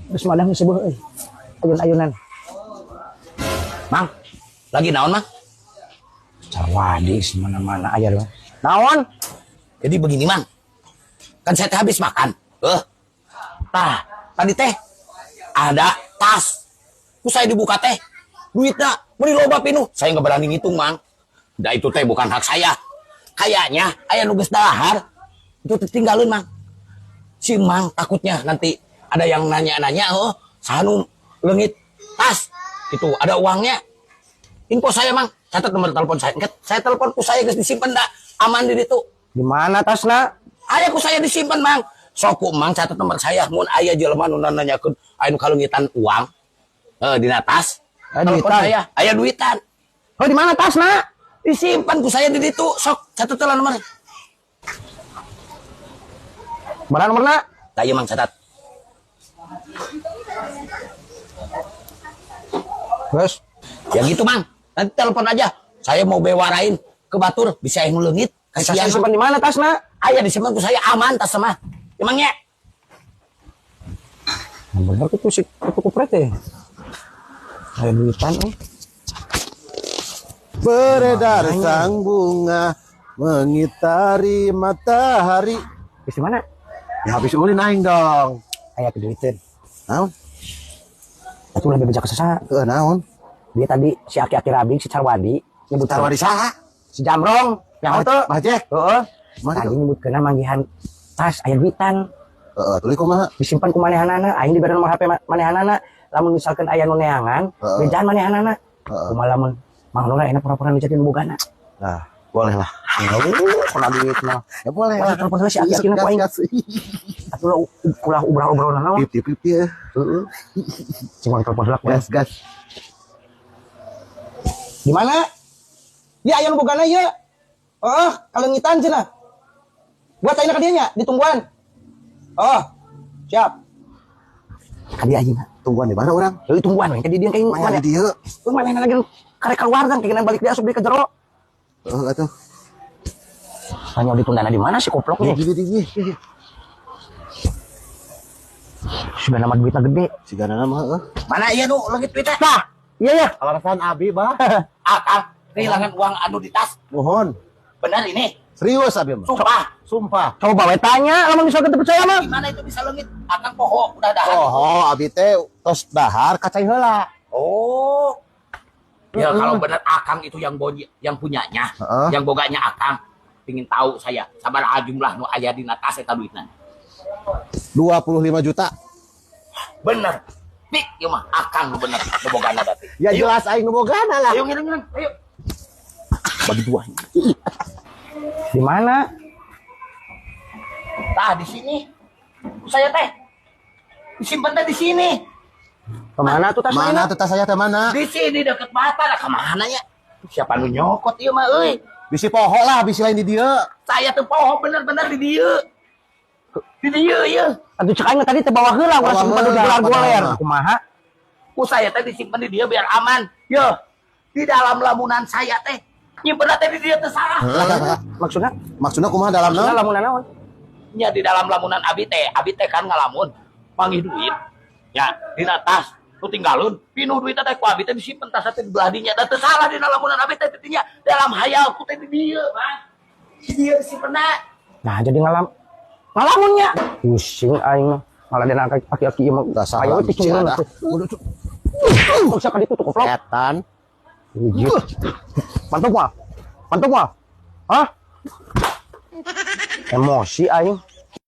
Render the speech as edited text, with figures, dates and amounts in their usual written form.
Geus madang seubeuh euy. Ayun-ayunan. Mang, lagi naon, Mang? Carwadi mana-mana aya doang. Naon? Jadi begini, Mang. Kan saya teh habis makan. Eh. Tah, tadi teh ada tas. Ku saya dibuka teh. Duitnya beri loba pinuh. Saya nggak berani ngitung, Mang. Dah itu teh bukan hak saya. Kayaknya aya nu geus dahar. Itu tinggalin, Mang. Si Mang takutnya nanti ada yang nanya-nanya, oh, saha nu leungit tas. Itu ada uangnya. Info saya, Mang. Catat nomor telepon saya. Engke saya telepon ku saya geus disimpan dah. Aman di ditu. Di mana tasna? Aya ku saya disimpan, Mang. Sok ku Mang catat nomor saya. Mun aya jelema nu nanyakeun aya nu kaleungitan uang dina tas. Aya Telepon duitan. saya, aya duitan. Oh, di mana tasna? Disimpan ku saya di ditu. Sok catat lah nomor. Mana nomorna? Tah ieu, Mang, catat. Terus Ya gitu, Mang. Nanti telepon aja. Saya mau bewarain ke batur bisa yang leungit. tasna Kasihan. disimpan di mana tasna? Aya disimpan ku saya aman tas mah. Emangnya? Nah, bener tuh si kutu kupret teh. Aya duitan euy. Beredar sang bunga mengitari matahari. Geus di mana? Ya habis ulin aing dong. Aya keduiteun. Naon? Atuh ulah bebeja ka saha. Heuh, naon? Dia tadi si aki-aki rabing si Carwadi nyebut Carwadi saha? Si Jamrong. Yang teu? Bah Jack. Heeh. Mana Tadi tuh? nyebutkeun manggihan tas aya duitan. Heeh, tuluy kumaha? Disimpan ku manehanana, aing dibere nomor HP manehanana. Lamun misalkan aya nu neangan, bejaan manehanana. Heeh. Kumaha lamun Mang Nora enak pura-pura nu jadi nu bogana. Nah, boleh lah. Kena duit mah. Ya boleh Wah, lah. telepon heula si aki-akina ku aing. Gas, gas. Atuh ulah ulah ubrah-ubrah naon. Pip, pip, pip, ya. Heeh. Cing mang telepon heula ku aing. Gas, gas. Di mana? Ya aya nu bogana ieu. Heeh, kaleungitan cenah. Buat ayeuna ka dieu nya, ditungguan. Oh, siap. Ka dieu ayeuna. Tungguan di mana orang? Heuh, tungguan we ka dieu kayak Mana mana? di dieu? Lu mana lagi karek keluar kan keinginan balik dia asup deui ka jero. Heeh, atuh. Tanya ditundana di mana sih koplok Di nih? di di di. Sudah nama duitnya gede. Sigana mah heuh. Mana ieu nu leungit duitnya? Nah, iya ya. Alasan abi, bah. Akang kehilangan uang anu di tas. Mohon. Benar ini. Serius abi mah. Sumpah. Sumpah. Coba we tanya, lamun misalkan teu percaya mah. Gimana itu bisa leungit? Akang poho udah dahar. Oh, abi teh tos dahar kacai heula. Oh. Ya kalau benar Akang itu yang bonya, yang punyanya, yang boganya Akang. Pingin tahu saya, sabaraha jumlah nu aya dina tas eta duitna. 25 juta. Bener. Pik, ieu mah Akang nu bener nu bogana berarti. Ya jelas aing nu bogana lah. Ayo ngiring-ngiring, ayo. Bagi dua. Di mana? Tah di sini. Saya teh disimpan teh di sini. Kemana tuh tas Mana tuh tas saya teh mana? Di sini deket mata lah kemana ya? Siapa nu nyokot ieu mah euy? Bisi poho lah, bisi lain di dieu. Saya tuh poho bener-bener di dieu. Di dieu ieu. Atuh cek aing mah tadi teh bawa heula urang Bawa simpan di heula, gelar-goler. padahal mah. Kumaha? Ku saya teh disimpan di dia biar aman. Yo, di dalam lamunan saya teh nyimpen teh di dia teh salah. Maksudnya? Maksudnya kumaha dalam Maksudnya naon? lamun naon? Nya di dalam lamunan abi teh kan ngalamun manggih duit. Ya, di tas nu tinggalun pinuh duit teh ku abi teh disimpen tas teh di belah dinya da teu salah dina lamunan abi teh di dinya dalam hayalku teh di dieu, Bang. Di dieu disimpenna. Nah, jadi ngalamunnya. Pusing aing mah. Malah dina aki-aki ieu mah. Tah salah Ayo we bicara. dah. Udah, ka ditu tuh koplok. Setan. Mantap mah. Mantap mah. Hah? Emosi aing.